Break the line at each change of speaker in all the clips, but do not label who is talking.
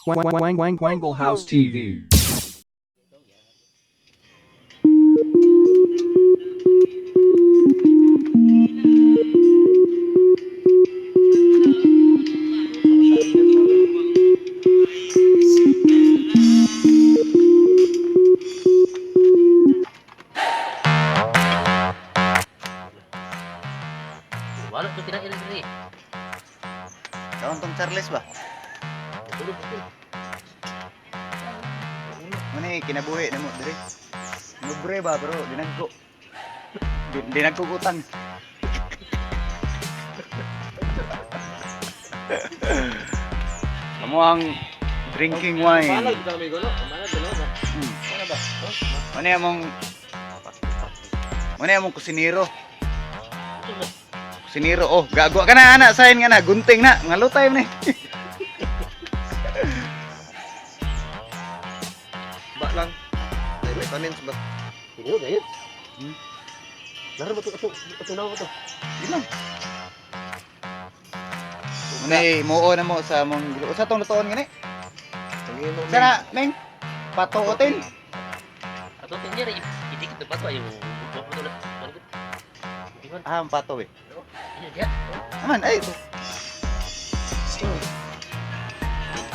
Wang Wang Wang Wangle House TV.
Wala ko tira ira diri.
Kaon tong Charles ba?
Tulog ko.
Muna eh, kinabuhi na mo dire. Libre ba bro, dinagko. Dinagko ko utang. Amo ang drinking wine.
Balag dami ko no. Balag no. Ano ba?
Muna among Muna among kusinero. Kusinero oh, gago ka na ana sayin nga na gunting na, ngalutay man eh.
Ba lang. May vitamins ba?
Hindi ba yun?
Hmm?
Laro ba ito? Ito, ito na ako to.
Yun lang. Muna eh, muo na mo sa among usa tong lutoon gani.
Tangino.
Sana, Meng, patuotin.
Ato tingin rin. Idikit na ba ito? Ayaw. Buko na. Ano ko?
Ah, ang pato eh.
Iya, diya.
Aman, ay.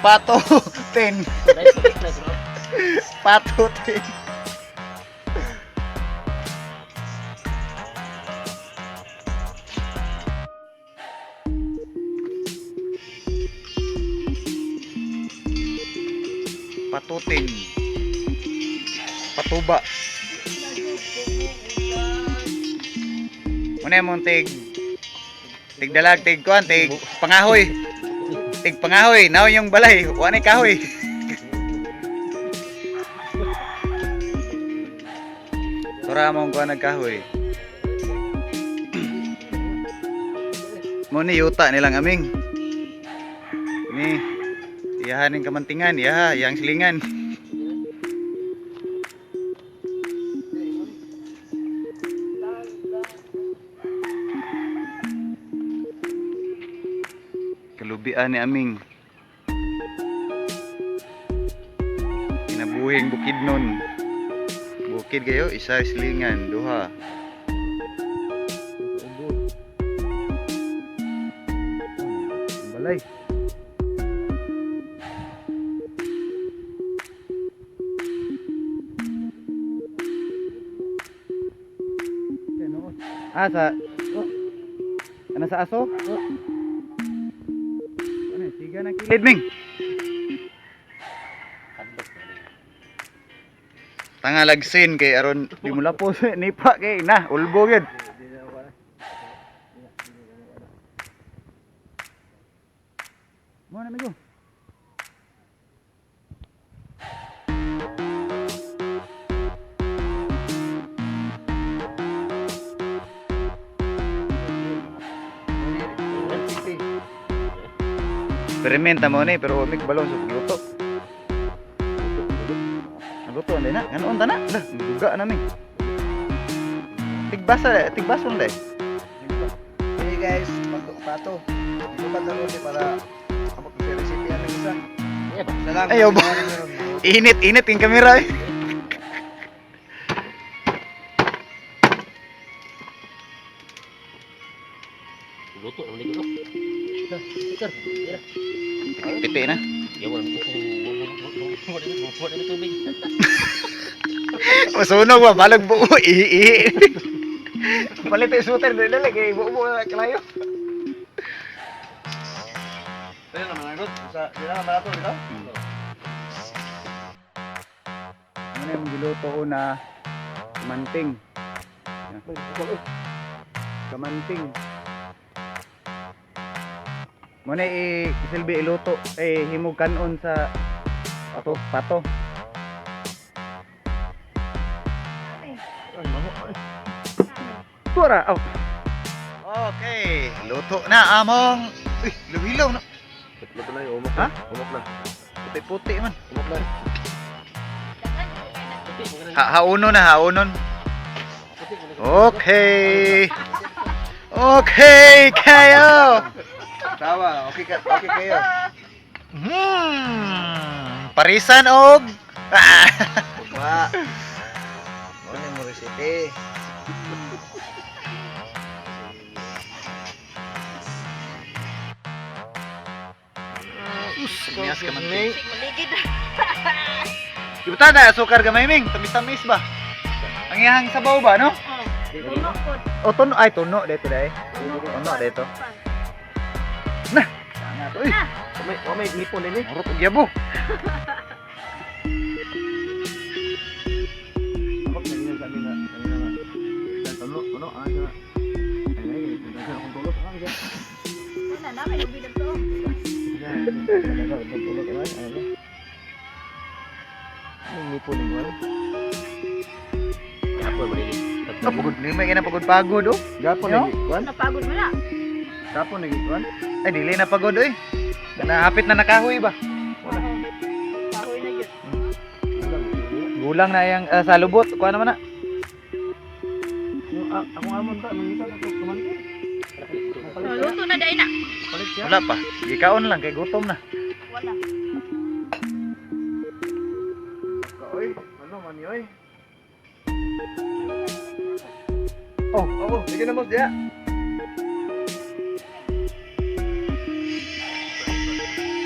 Pato 10.
Nice, nice, nice, bro.
Pato 10. Patutin. Patuba. Muna yung tig tig dalag, tig kuan, tig pangahoy. Tig pangahoy, naon yung balay, wa ni kahoy. Tora mong kuan nagkahoy. Mo ni yuta nilang aming. Ni iyahan ning kamantingan, iyaha, iyang silingan. Kalubian ni aming. Kinabuhing bukid nun. Bukid kayo, isa silingan, duha. Balay. Ah, sa oh. Ano sa aso? Oh. Ano, siga ng kilid, Ming. Tangalagsin kay aron di mo lapos nipa kay na ulbo gyud. Mo na amigo. Experimenta mo ni pero mig balon sa pagluto. Naluto na na. Nganoon ta na? Lah, duga na mi. Tigbasa, tigbason dai.
Hey guys, pato pato. Ito pa na para kapag sa recipe ano isa.
Iya ba?
Salam.
Ayaw ba? Init, init yung kamera eh.
Luto naman ito. Sir, tira.
Piti na.
Yawa. Wala na tubig.
Masunog ba? Balag buo. Ihi, ihi. Palit yung shooter. Dali, dali. Kaya buo buo na kalayo.
Pero naman ang sa di na barato dito.
Ano yung giluto ko na kamanting. Kamanting. Muna isilbi iluto eh himog kanon sa pato pato. Tura. Oh. Okay, luto na among. Uy, luhilaw na.
Luto na yung umok.
Ha?
Umok na.
Puti-puti man.
Umok na.
Ha haunon na haunon. Okay. Okay kayo.
Tawa, okay ka, okay kayo.
Parisan og ah!
Ugma. Ano mo recipe?
Miyas ka man te.
Maligid.
Ibuta na asukar gamay ming, tamis-tamis ba? Ang iyang sabaw ba no?
Oh. Tuno po.
O tuno ay tuno dito dai. Tuno dito. Na. Nga to eh.
May may ngipon din eh.
Murot og yabo.
Ako kanina sabi na kanina nga. Tuno, tuno, ah, siya. Ay, ay, ay, akong tulog, ah, siya.
Wala na may ubi dito.
Akong tulog, ay, ay, ay. Ngipon mo, ano?
Kapoy mo din.
Ah, pagod ni may pagod-pagod oh.
Gapon
Yo?
nagi kuan?
Napagod mo na.
Gapon nagi kuan?
Ay dili na pagod oy. Kana hapit na nakahoy ba?
Oo. Kahoy na yun.
Gulang na yang sa lubot kuha naman na.
Akong amon ta mangita na to kuman.
Oh, luto na dai na.
Palit siya.
Wala pa. Gikaon lang kay gutom na.
Wala.
Oy, ano man yoy?
Oh.
Oh, sige na mo diya.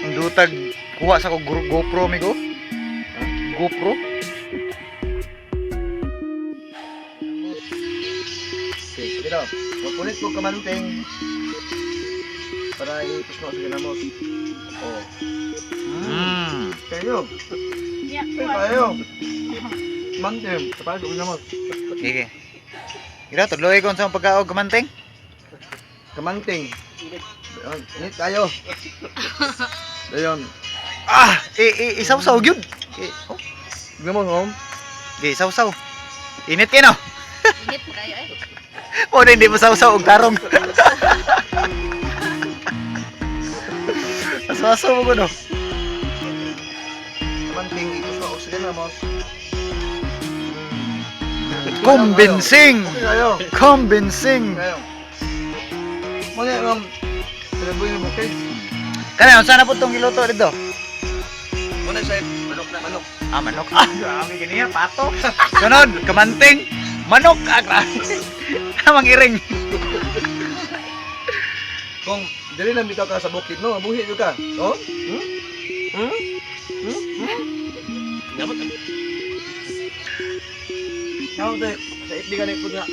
Ang dutag kuha sa ko GoPro migo. GoPro.
Okay, sige daw. Magpunit ko kamanting para itusno sa ginamos. Oh. Kayo.
Yeah.
Ay, kayo. Manting, kapag ginamos.
Sige. Gira tudloy ko sa pagkaog kamanting.
Kamanting. Ayun, init tayo. Ayun.
Ah, i isaw-saw gyud. I, oh,
Ginamos, oh.
gi isaw-saw. Init kay no.
Init mo kayo eh.
O hindi mo saw-saw og tarong. Aso-aso mo ko no.
Kamanting itusno sa ginamos.
Convincing.
Okay kayo.
Convincing.
Kayo. Muna yung sinabi yung bukid.
Kana unsa na po tong giluto dito?
Muna sa manok na manok.
Ah, manok. Ah, grabe gini pato. Sunod, kamanting. Manok ah, grabe. Amang iring.
Kung dili lang bitaw ka sa bukid no, mabuhi jud ka. Oh? Hmm? Hmm? Hmm? Hmm?
Dapat
Now, sa FB ka na ipod nga.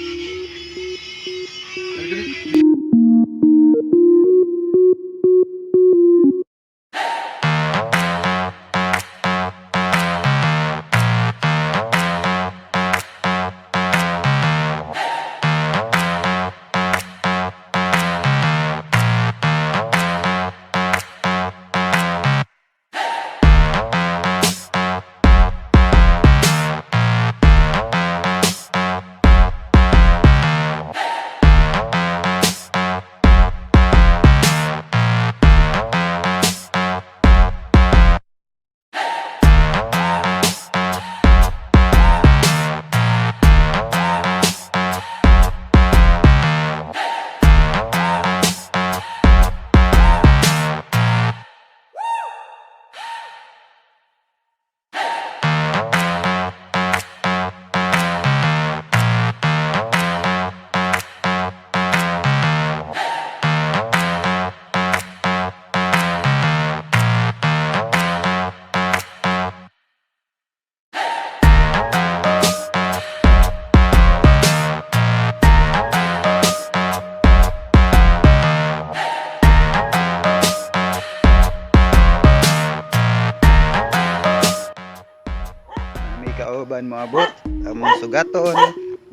May kauban mo abot. Among sugaton.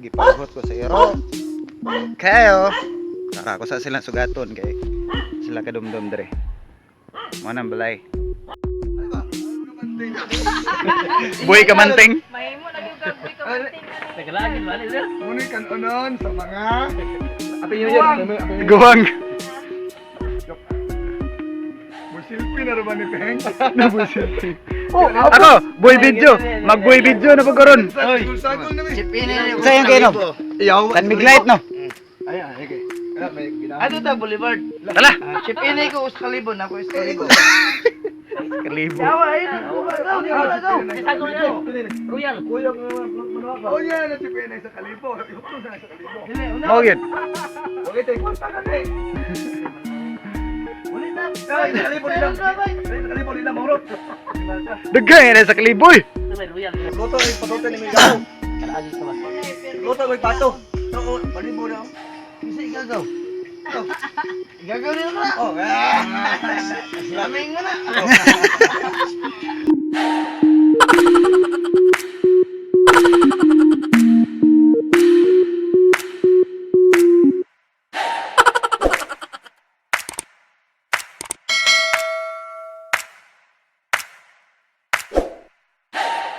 Gipaghot ko sa iro. Okay oh. Tara ko sa silang sugaton kay sila kadumdum dre. Mo nang balay. Boy kamanting.
Mahimo na yung gabi ka manting.
Nagalagin ba ni sir?
Muna kanonon sa mga Happy New Year.
Guwang.
Silpi na ba ni Peng?
Na boy selfie. Oh, ako, boy video. Mag boy video na pag karon.
Sagol na mi.
Sayang kayo no.
Iyaw.
Tan miglight no.
Ay, ay, okay. Kaya may ginamit.
Ano ta Boulevard?
Tala.
Chip in ko us kalibon ako us kalibon.
Kalibo.
Sago na yun. Royal.
Oh yeah, na si Penay sa kalibo. Ihupto sa kalibo.
Mao gyud.
Okay, tayo kwarta ka na eh. Ay, sa kalibo nila. Ay, sa kalibo nila, maurot.
Daghan na sa kalibo. Eh.
Ito may royal.
Luto ay patuto ni Miguel.
Kalaagis naman.
Luto ay pato. Oo, kalibo na. Kasi igagaw. Igagaw nila na. Oh, ah. Laming mo na.